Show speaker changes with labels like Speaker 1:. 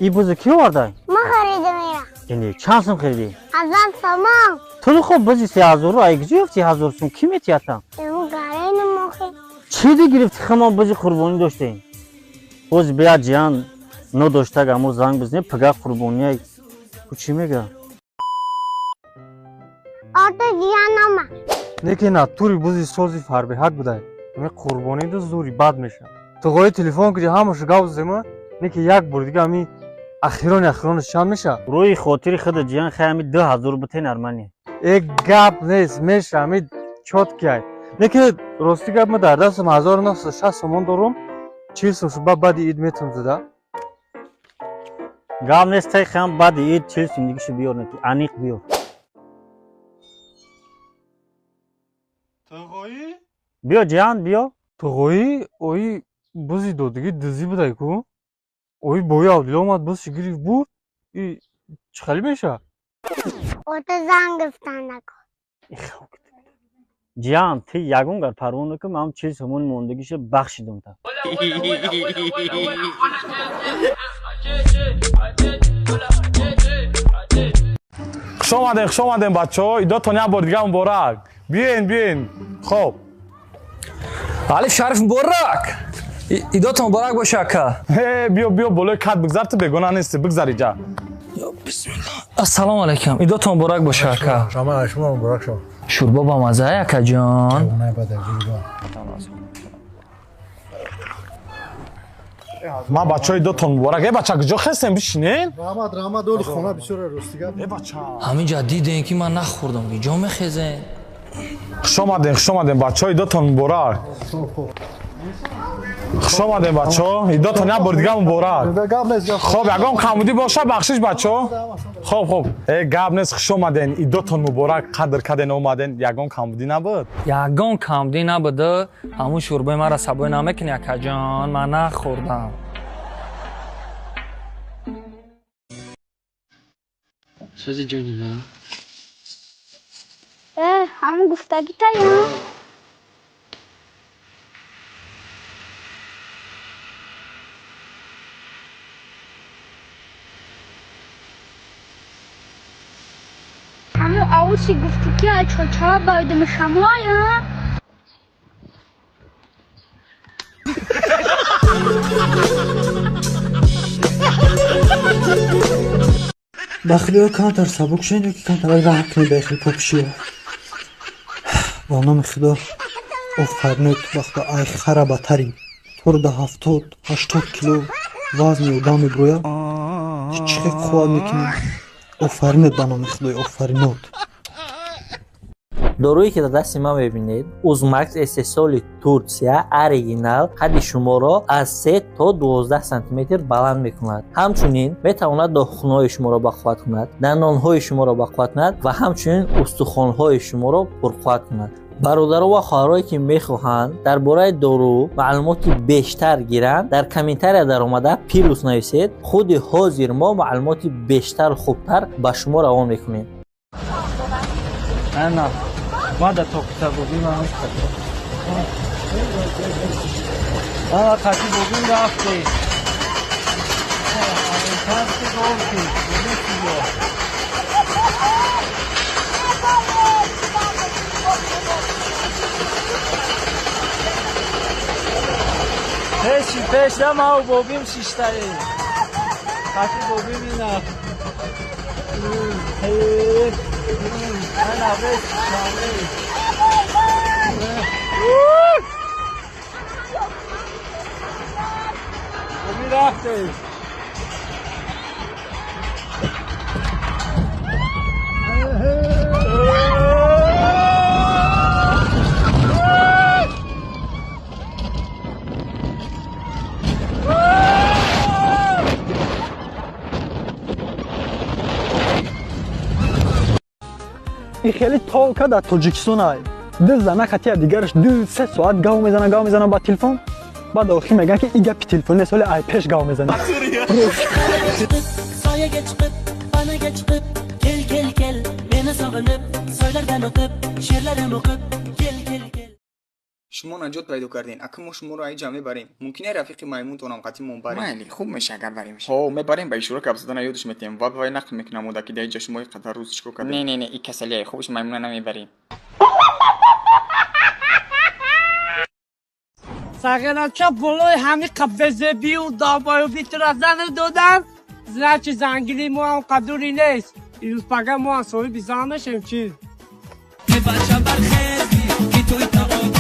Speaker 1: И буза ки овардай?
Speaker 2: Ма харидам ира.
Speaker 1: Яъне чанд сум харидӣ?
Speaker 2: 1000 сомон.
Speaker 1: Ту хоб бузи 3000 ай куҷо ёфти 1000 сум? Ки метиятам?
Speaker 2: Ему гарайна мохи.
Speaker 1: Чӣ ди гирифти? Хама бузи қурбонӣ доштем. Боз бия ҷиян нодоштаг амо занг бизне пага қурбония. Ку чӣ мега?
Speaker 2: Ото ҷиян ама.
Speaker 3: Неки на тури бузи сози фарбеҳак будай. Ами қурбонӣ ду зури бад меша. Туғои телефон киди ҳамашу гап зема, неки як бор дига ами ахирони ахиронаш чанд меша?
Speaker 1: Рӯи хотири худа ҷиян хай ами 2000 бите нормале.
Speaker 3: Э гап нест, меша ами чёткий ай. Неки рости гап ма дар дастам 1960 сомон дорум, 40 сум шуба баъди ид метавонам зада.
Speaker 1: Гап нест, тай хам баъди ид 40 сум дигишу биёр, неки аниқ биёр.
Speaker 3: Туғоӣ?
Speaker 1: Биё ҷиян, биё.
Speaker 3: Туғоӣ ои бузи додагӣ дузӣ будай ку? Ои бои Абдулло омад бузши гирифт бурд, и чӣ хеле меша?
Speaker 2: Ото занг гирифтан нако.
Speaker 1: Ҷиян, ти ягон гар парво накун, ман 40 сомони мондагиша бахшидум та.
Speaker 4: Хуш омадем, хуш омадем бачаҳо, идотон як бор дига муборак. Биёен, биёен. Хоб.
Speaker 5: Алиф Шариф муборак. Идотон муборак боша ака.
Speaker 4: Э, биё, биё болои кат бигзар, ту бегона нести, бигзар иҷа.
Speaker 5: Бисмиллах. Ассалому алайкум. Идотон муборак боша ака.
Speaker 6: Шумо шумо муборак шо.
Speaker 5: Шӯрбо ба маза ака ҷон.
Speaker 4: Ман бачаҳо идотон муборак. Э бача куҷо хестем бишинен?
Speaker 6: Раҳмат, раҳмат, оли хона бисёр рости гап.
Speaker 4: Э бача.
Speaker 5: Ҳамин ҷа дидем ки ман нахӯрдам, ки ҷо мехезем.
Speaker 4: Хуш омадем, хуш омадем бачаҳо, идотон муборак. Хуш омадем бачаҳо, идотон як бор дига муборак.
Speaker 6: Гап нест, гап.
Speaker 4: Хоб, ягон камбудӣ боша, бахшиш бачаҳо. Хоб, хоб. Э гап нест, хуш омаден, идотон муборак, қадр карден омаден, ягон камбудӣ набуд?
Speaker 5: Ягон камбудӣ набуд, ҳамун шӯрбои маро сабои намекунӣ ака ҷон, ман нахӯрдам.
Speaker 7: Сози ҷони ман.
Speaker 2: Э, ҳамун гуфтагитая. Ҳамун авуси гуфтӣ ки ай чоча байдими шамоя.
Speaker 8: Бахлиё камтар сабук шавед ё ки камтар раҳм кунед ба хел попшиё. Ба номи Худо офаринед, ба Худо ай хара батарӣ. Туро да 70-80 кило вазни одам меброяд. Ту чӣ хел қувват мекунӣ? Офаринед ба номи Худои офаринот.
Speaker 9: Доруе ки дар дасти ман мебинед, Узмакс истеҳсоли Турсия, оригинал, қадди шуморо аз 3 то 12 сантиметр баланд мекунад. Ҳамчунин метавонад дохунҳои шуморо бақувват кунад, дандонҳои шуморо бақувват кунад ва ҳамчунин устухонҳои шуморо пурқувват кунад. Бародаро ва хоҳарое ки мехоҳанд дар бораи дору маълумоти бештар гиранд, дар комментария даромада плюс нависед. Худи ҳозир мо маълумоти бештару хубтар ба шумо равон мекунем.
Speaker 8: Ана, ма да тоқита бобим ам. Ана қати бобим рафте. Пеши пеш да мау бобим шиштаи. Қати бобим ина. Ана беш шаме. Боби рафте.
Speaker 10: Ин хеле толка дар Тоҷикистон ай. Ду зана хатия дигараш 2-3 соат гав мезана, гав мезана ба телефон. Баъд охир мегӯянд ки ин гапи телефон нест, ҳоле ай пеш гав мезана.
Speaker 11: Soyaga chiqib, panaga chiqib, kel kel kel, meni sog'inib, soylardan o'tib, she'rlarim o'qib, kel kel kel.
Speaker 12: Шумо наҷот пайдо кардем, ака мо шуморо аиҷа мебарем. Мумкин е рафиқи маймунтонам қатимон барем?
Speaker 13: Майли, хуб меша, агар баремш. Ҳо, мебарем, ба ишора гап задана ёдаш метиҳем ва ба вай нақл мекунам, ода ки дар иҷа шумо қадар рӯз чикор кардем.
Speaker 12: Не, не, не, и касалие, хубш маймуна намебарем.
Speaker 14: Сағирача болои ҳами қабезебию долбоёбӣ тура зану додан, значит, зангили мо ҳам қадури нест. Ирӯз пага мо ҳам соҳиби зан мешем, чӣ?
Speaker 11: Бача бархез, ки туй таом.